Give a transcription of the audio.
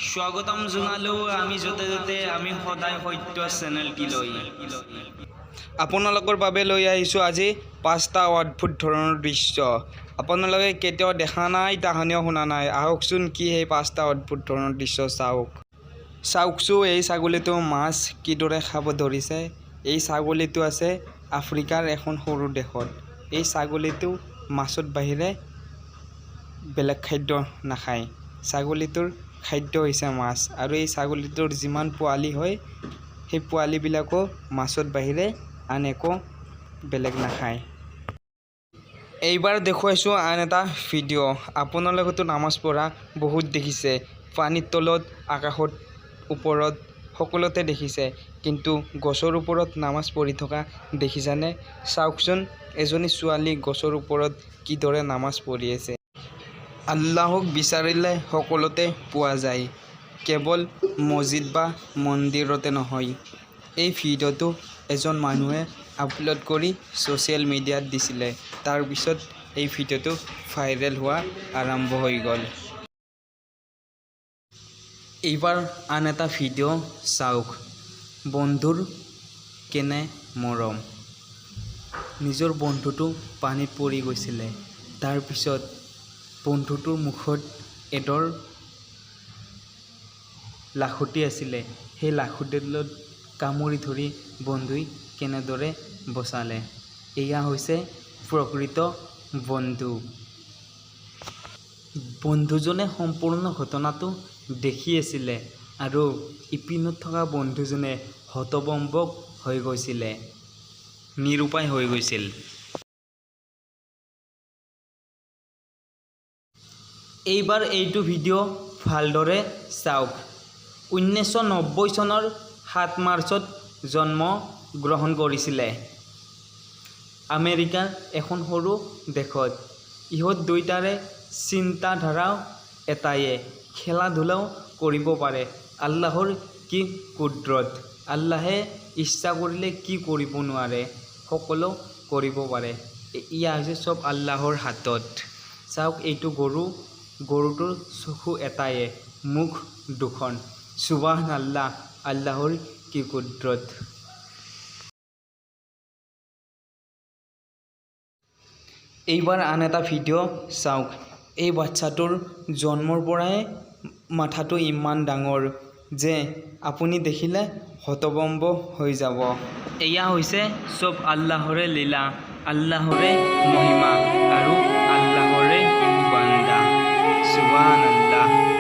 স্বাগতম জনালোঁ আমি য'তে য'তে আমি সদায় সত্য চেনেলটিলৈ। আপোনালোকৰ বাবে লৈ আহিছোঁ আজি পাঁচটা অদ্ভুত ধৰণৰ দৃশ্য। আপোনালোকে কেতিয়াও দেখা নাই, তাহানিও শুনা নাই। আহকচোন, কি সেই পাঁচটা অদ্ভুত ধৰণৰ দৃশ্য চাওক। চাওকচোন, এই ছাগলীটো মাছ কিদৰে খাব ধৰিছে। এই ছাগলীটো আছে আফ্ৰিকাৰ এখন সৰু দেশত। এই ছাগলীটো মাছত বাহিৰে বেলেগ খাদ্য নাখায়। ছাগলীটোৰ খাদ্য হৈছে মাছ আৰু এই ছাগলীটোৰ যিমান পোৱালি হয়, সেই পোৱালিবিলাকো মাছত বাহিৰে আন একো বেলেগ নাখায়। এইবাৰ দেখুৱাইছোঁ আন এটা ভিডিঅ'। আপোনালোকেতো নামাজ পঢ়া বহুত দেখিছে, পানীৰ তলত, আকাশত ওপৰত, সকলোতে দেখিছে। কিন্তু গছৰ ওপৰত নামাজ পঢ়ি থকা দেখিছানে? চাওকচোন, এজনী ছোৱালী গছৰ ওপৰত কিদৰে নামাজ পঢ়ি আছে। আল্লাহক বিচাৰিলে সকলোতে পোৱা যায়, কেৱল মছজিদ বা মন্দিৰতে নহয়। এই ভিডিঅ'টো এজন মানুহে আপলোড কৰি ছ'চিয়েল মিডিয়াত দিছিলে। তাৰপিছত এই ভিডিঅ'টো ভাইৰেল হোৱা আৰম্ভ হৈ গ'ল। এইবাৰ আন এটা ভিডিঅ' চাওক। বন্ধুৰ কেনে মৰম! নিজৰ বন্ধুটো পানীত পৰি গৈছিলে। তাৰপিছত বন্ধুটোৰ মুখত এডাল লাখুটি আছিলে। সেই লাখুটিডালত কামুৰি ধৰি বন্ধুই কেনেদৰে বচালে! এয়া হৈছে প্ৰকৃত বন্ধু। বন্ধুজনে সম্পূৰ্ণ ঘটনাটো দেখি আছিলে আৰু ইপিনত থকা বন্ধুজনে হতভম্ব হৈ গৈছিলে, নিৰুপায় হৈ গৈছিল। এইবাৰ এইটো ভিডিঅ' ভালদৰে চাওক। 1990 চনৰ 7 মাৰ্চত জন্ম গ্ৰহণ কৰিছিলে আমেৰিকাৰ এখন সৰু দেশত। ইহঁত দুয়োটাৰে চিন্তাধাৰাও এটায়ে, খেলা ধূলাও কৰিব পাৰে। আল্লাহৰ কি কুদৰত! আল্লাহে ইচ্ছা কৰিলে কি কৰিব নোৱাৰে? সকলো কৰিব পাৰে। এয়া হৈছে চব আল্লাহৰ হাতত। চাওক, এইটো গৰু। গৰুটোৰ চকু এটায়ে, মুখ দুখন। সুবাহান আল্লাহ, আল্লাহৰ কি কুদৰত! এইবাৰ আন এটা ভিডিঅ' চাওক। এই বাচ্ছাটোৰ জন্মৰ পৰাই মাথাটো ইমান ডাঙৰ যে আপুনি দেখিলে হতভম্ব হৈ যাব। এয়া হৈছে চব আল্লাহৰে লীলা, আল্লাহৰে মহিমা আৰু আল্লাহৰে বান্দা। সুবাহান আল্লাহ।